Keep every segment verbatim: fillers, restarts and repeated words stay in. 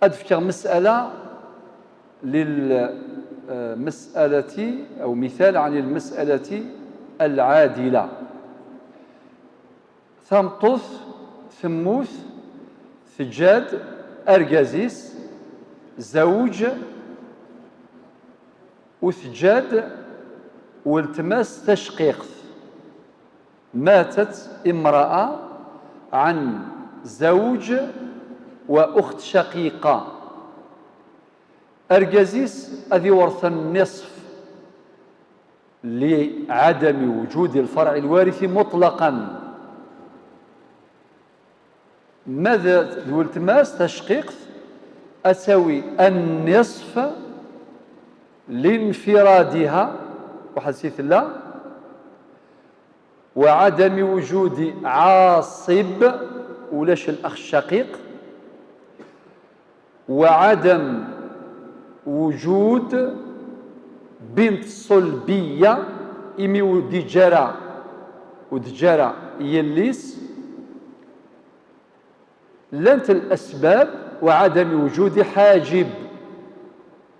Ad fkeɣ مسألة للمسألة أو مثال عن المسألة العادلة. Tameṭṭut temmut, teǧǧa-d argaz-is, زوج, u teǧǧa-d weltma-s tacqiqt. ماتت امرأة عن زوج وأخت شقيقة. Argaz-is ad iweṛten نصف لعدم وجود الفرع الوارث مطلقا. Ma d, d weltma-s tacqiqt, ad tawi النصف لانفرادها, waḥed-s i tella, وعدم وجود عاصب, ulac الأخ الشقيق, وعدم وجود بنت صلبية, imi ur d-iǧǧa ara, ur d-iǧǧa ara yelli-s. Llant الأسباب وعدم وجود حاجب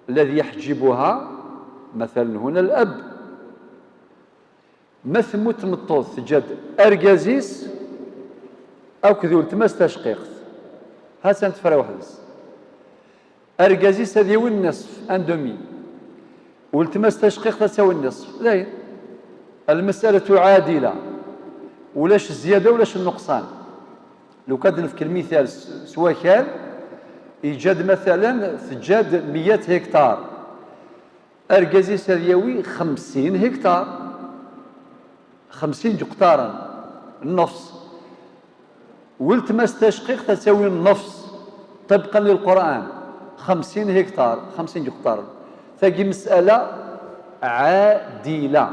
الذي يحجبها, مثلا هنا الأب. Ma temmut tmeṭṭut, teǧǧa-d argaz-is akked weltma-s tacqiqt. Ha-tt-an tefra weḥd-s. Argaz-is ad yawi النصف, un demi. Weltma-s tacqiqt ad tawi النصف. Dayen. المسألة عادلة. Ulac الزيادة, ulac النقصان. Lukan ad nefk lmital s, s wakal, yeǧǧa-d, مثلا, teǧǧa-d مية هكتار. Argaz-is ad yawi خمسين هكتار. خمسين iqeṭṭaren, النصف. Weltma-s tacqiqt ad tawi النصف, طبقا للقرآن. خمسين هكتار, خمسين iqeṭṭaren. Tagi مسألة عادلة.